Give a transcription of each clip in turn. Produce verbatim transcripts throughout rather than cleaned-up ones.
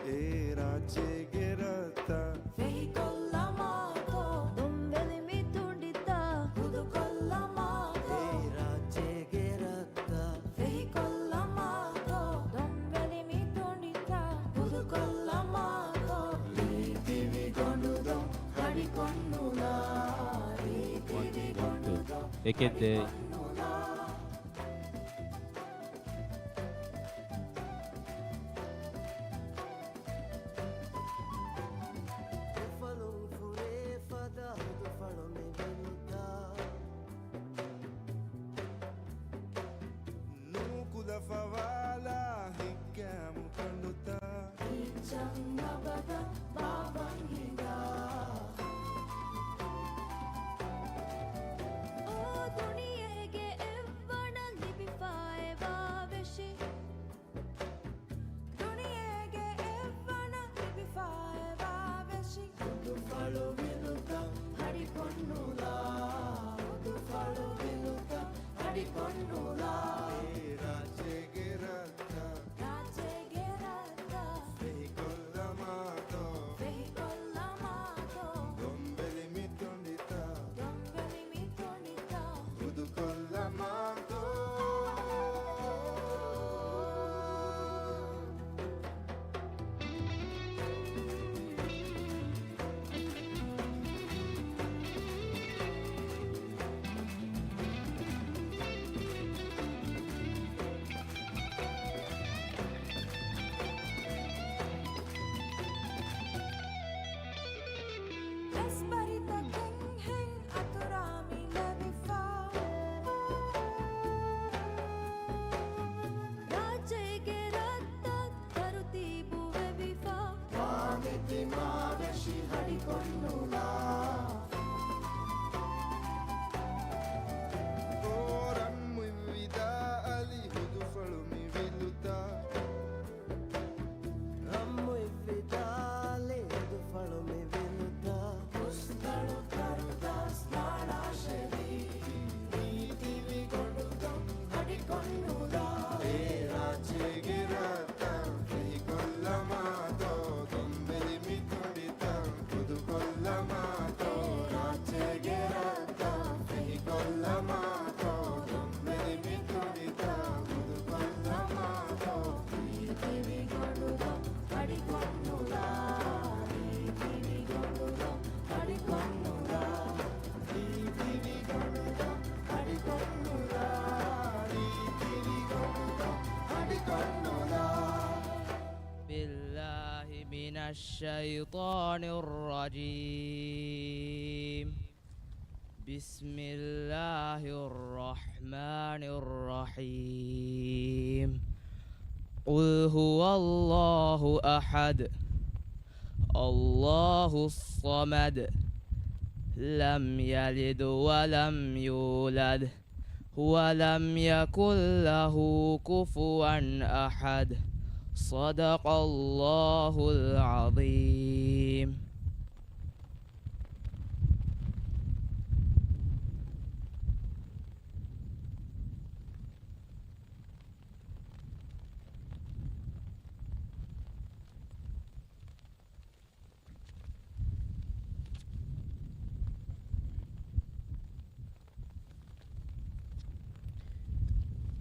އޭ ރާއްޖޭގެ ރަށްތައް ފެހިކޮށްލަމާތޯ، ދޮންވެލި މި ތުނޑިތައް ހުދުކޮށްލަމާތޯ. އޭ ރާއްޖޭގެ ރަށްތައް ފެހިކޮށްލަމާތޯ، ދޮންވެލި މި ތުނޑިތައް ހުދުކޮށްލަމާތޯ. ރީތިވި ގޮނޑުދޮށް ހަޑިކޮށްނުލާ، ރީތިވި ގޮނޑުދޮށް އެކެއް ދޭ. ހަޑިކޮށްނުލާ. އުފަލުން ފުރޭ ފަދަ ހުދުފަޅު މި ވިލުތައް. ނޫކުލަ ފަވާލާ ހިތްގައިމު ކަނޑުތައް. ކީއްޗަށް އަބަދަށް ބާއްވަން ހިނގާ. އޯ ދުނިޔޭގެ އެއްވަނަ ލިބިފައިވާ ވެށި. ދުނިޔޭގެ އެއްވަނަ ލިބިފައިވާ ވެށި. ހުދުފަޅު ވިލުތައް ހަޑިކޮށްނުލާ. ހުދުފަޅު ވިލުތައް ހަޑިކޮށްނުލާ. އޭ ރާއްޖޭގެ ރަށްތައް. ރާއްޖޭގެ ރަށްތައް. ފެހިކޮށްލަމާތޯ. ފެހިކޮށްލަމާތޯ. ދޮންވެލި މި ތުނޑިތައް. ދޮންވެލި މި ތުނޑިތައް. ހުދުކޮށްލަމާތޯ. އަސްބަރިތަކެއްހެން އަތުރާ މި ލެވިފަ. ރާއްޖޭގެ ރަށްތައް ތަރުތީބު ވެވިފަ. ވާމި ތިމާވެށި ހަޑިކޮށްނުލާ. ކޯރަން މުއިއްވިދާ އަލި ހުދުފަޅު މި ވިލުތައް. ރަންމުއިއްވިދާލި ހުދުފަޅު މި ވިލުތައް. ހުސްތަޅު ތަރުދާސް ނާޅާށެވި. ރީތިވި ގޮނޑުދޮށް ހަޑިކޮށްނުލާ. އޭ ރާއްޖޭގެ ރަށްތައް ފެހިކޮށްލަމާތޯ. ދޮންވެލި މި ތުނޑިތައް ހުދުކޮށްލަމާތޯ. ރާއްޖޭގެ ރަށްތައް ފެހިކޮށްލަމާތޯ. ދޮންވެލި މި ތުނޑިތައް ހުދުކޮށްލަމާތޯ. ރީތިވި ގޮނޑުދޮށް ހަޑިކޮށްނުލާ. ރީތިވި ގޮނޑުދޮށް ހަޑިކޮށްނުލާ. ރީތިވި ގޮނޑުދޮށް ހަޑިކޮށްނުލާ. ރީތިވި ގޮނޑުދޮށް ހަޑިކޮށްނުލާ. بالله من الشيطان الرجيم. بسم الله الرحمن الرحيم. قل هو الله أحد. الله الصمد. لم يلد ولم يولد. ولم يكن له كفوا أحد. صدق الله العظيم.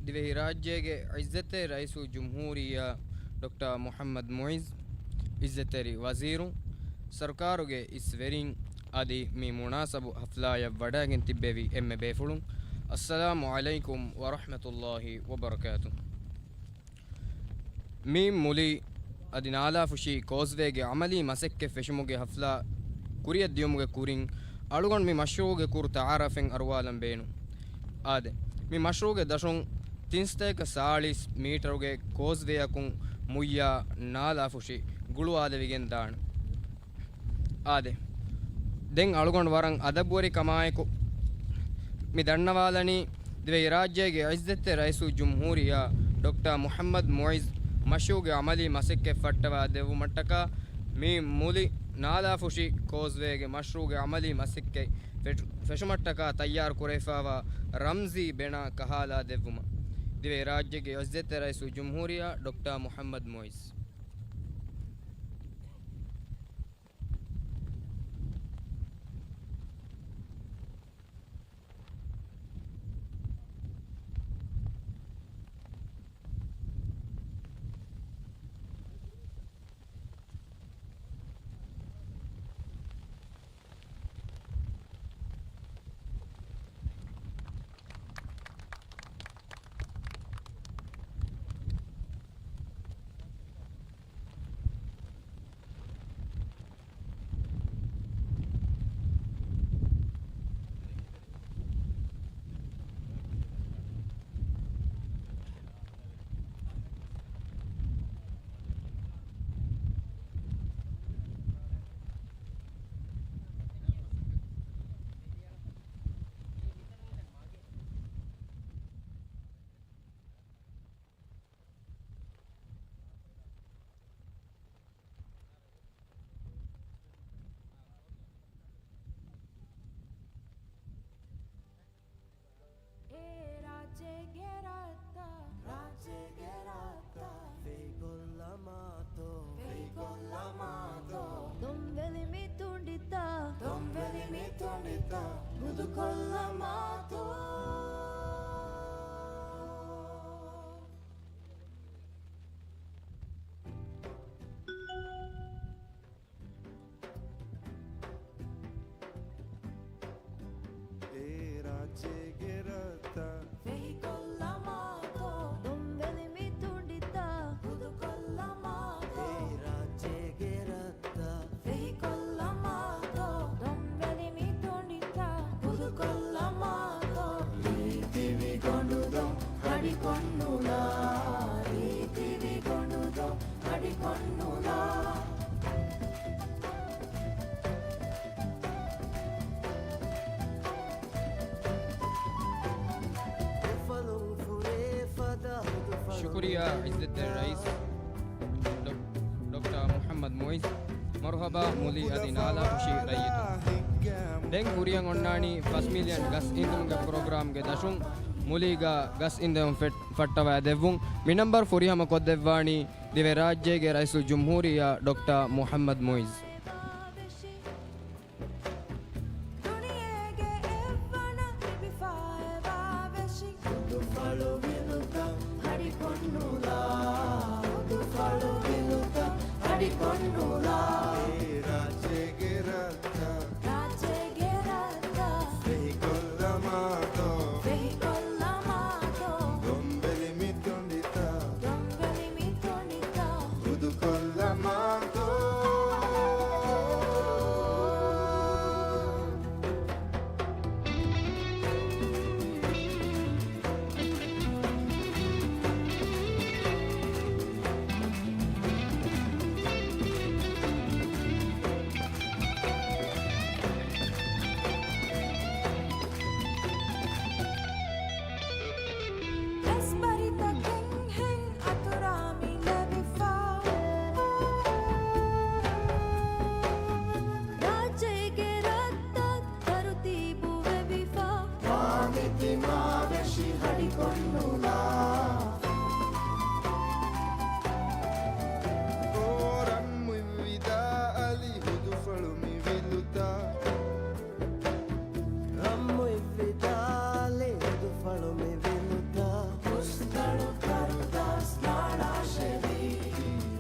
ދިވެހިރާއްޖޭގެ ޢިއްޒަތްތެރި ރައީސުލްޖުމްހޫރިއްޔާ ޑޮކްޓަރ މުޙައްމަދު މުޢިއްޒު، ޢިއްޒަތްތެރި ވަޒީރުން، ސަރުކާރުގެ އިސް ވެރިން އަދި މި މުނާސަބު ޙަފްލާއަށް ވަޑައިގެން ތިއްބެވި އެންމެ ބޭފުޅުން، އައްސަލާމު ޢަލައިކުމް ވަރަޙްމަތުﷲި ވަބަރަކާތު. މި މުލި އަދި ނާލާފުށި ކޯސްވޭގެ ޢަމަލީ މަސައްކަތް ފެށުމުގެ ޙަފްލާ ކުރިއަށް ދިޔުމުގެ ކުރިން، އަޅުގަނޑު މި މަޝްރޫޢުގެ ކުރު ތަޢާރަފެއް އަރުވާލަން ބޭނުން. އާދެ، މި މަޝްރޫޢުގެ ދަށުން ތިން ސަތޭކަ ސާޅީސް މީޓަރުގެ ކޯސްވޭއަކުން މުއްޔާ ނާލާފުށި ގުޅުވާލެވިގެން ދާނެ. އާދެ، ދެން އަޅުގަނޑު ވަރަށް އަދަބުވެރިކަމާއެކު މި ދަންނަވާލަނީ، ދިވެހިރާއްޖޭގެ ޢިއްޒަތްތެރި ރައީސުލްޖުމްހޫރިއްޔާ ޑޮކްޓަރ މުޙައްމަދު މުޢިއްޒު މަޝްރޫޢުގެ ޢަމަލީ މަސައްކަތް ފައްޓަވާ ދެއްވުމަށްޓަކާ މި މުލި ނާލާފުށި ކޯސްވޭގެ މަޝްރޫޢުގެ ޢަމަލީ މަސައްކަތް ފެށު-، ފެށުމަށްޓަކާ ތައްޔާރު ކުރެވިފައިވާ ރަމްޒީ ބެނާ ކަހާލާ ދެއްވުމަށް ދިވެހިރާއްޖޭގެ ޢިއްޒަތްތެރި ރައީސުލްޖުމްހޫރިއްޔާ ޑޮކްޓަރ މުޙައްމަދު މުޢިއްޒު. އޭ ރާއްޖޭގެ ރަށްތައް، ރާއްޖޭގެ ރަށްތައް، ފެހިކޮށްލަމާތޯ، ފެހިކޮށްލަމާތޯ، ދޮންވެލި މި ތުނޑިތައް، ދޮންވެލި މި ތުނޑިތައް، މުދުކޮށްލަމާތޯ. އޭ ރާއްޖޭގެ ރަށްތައް، ފެހިކޮށްލަމާތޯ، ދޮންވެލި މި ތުނޑިތައް، ހުދުކޮށްލަމާތޯ. އޭ ރާއްޖޭގެ ރަށްތައް، ފެހިކޮށްލަމާތޯ، ދޮންވެލި މި ތުނޑިތައް، ހުދުކޮށްލަމާތޯ. ރީތިވި ގޮނޑުދޮށް ހަޑިކޮށްނުލާ، ރީތިވި ގޮނޑުދޮށް ހަޑިކޮށްނުލާ. ޝުކުރިއްޔާ ޢިއްޒަތްތެރި ރައީސް ޑޮ-، ޑޮކްޓަރ މުޙައްމަދު މުޢިއްޒު. މަރުޙަބާ މުލި އަދި ނާލާފުށި ރައްޔިތުން. ދެން ކުރިއަށް އޮންނާނީ ފަސް މިލިއަން ގަސް އިންދުމުގެ ޕްރޮގްރާމްގެ ދަށުން މުލީގަ ގަސް އިންދެވުން ފެ-، ފައްޓަވާ ދެއްވުން. މި ނަންބަރު ފުރިހަމަ ކޮށްދެއްވާނީ ދިވެހިރާއްޖޭގެ ރައީސުލްޖުމްހޫރިއްޔާ ޑޮކްޓަރ މުޙައްމަދު މުޢިއްޒު. ދުނިޔޭގެ އެއްވަނަ ލިބިފައިވާ ވެށި، ހުދުފަޅު ވިލުތައް ހަޑިކޮށްނުލާ، ހުދުފަޅު ވިލުތައް ހަޑިކޮށްނުލާ. އޭ ރާއްޖޭގެ ރަށްތައް، ރާއްޖޭގެ ރަށްތައް، ފެހިކޮށްލަމާތޯ، ފެހިކޮށްލަމާތޯ، ދޮންވެލި މި ތުނޑިތައް، ދޮންވެލި މި ތުނޑިތައް، ހުދުކޮށްލަމާތޯ. ރަސްބަރިތަކެއްހެން އަތުރާ މިލެވިފަ، ރާއްޖޭގެ ރަށްތައް ތަރުތީބު ވެވިފަ، ވާމިތި މާވެށި ހަޑިކޮށްނުލާ. ރަންމު އިއްވިދާ އަލި ހުދުފަޅު މި ވިލުތައް، ރަންމު އިއްވިދާ އަލި ހުދުފަޅު މި ވިލުތައް، ހުސްތަޅު ކަރުދާސް ނާޅާށެވި،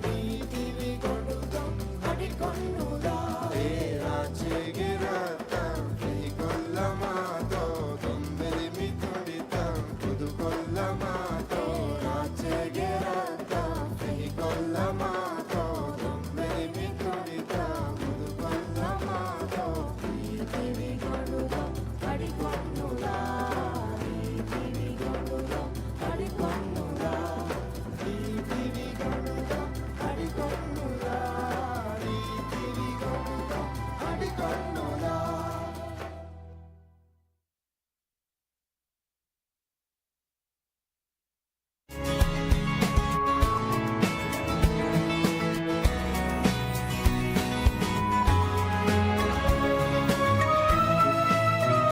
ރީތިވި ގޮނޑުދޮށް ހަޑިކޮށްނުލާ. އޭ ރާއްޖޭގެ ރަށްތައް، ފެހިކޮށްލަމާތޯ، ދޮންވެލި މި ތުނޑިތައް، ހުދުކޮށްލަމާތޯ. ރާއްޖޭގެ ރަށްތައް، ފެހިކޮށްލަމާ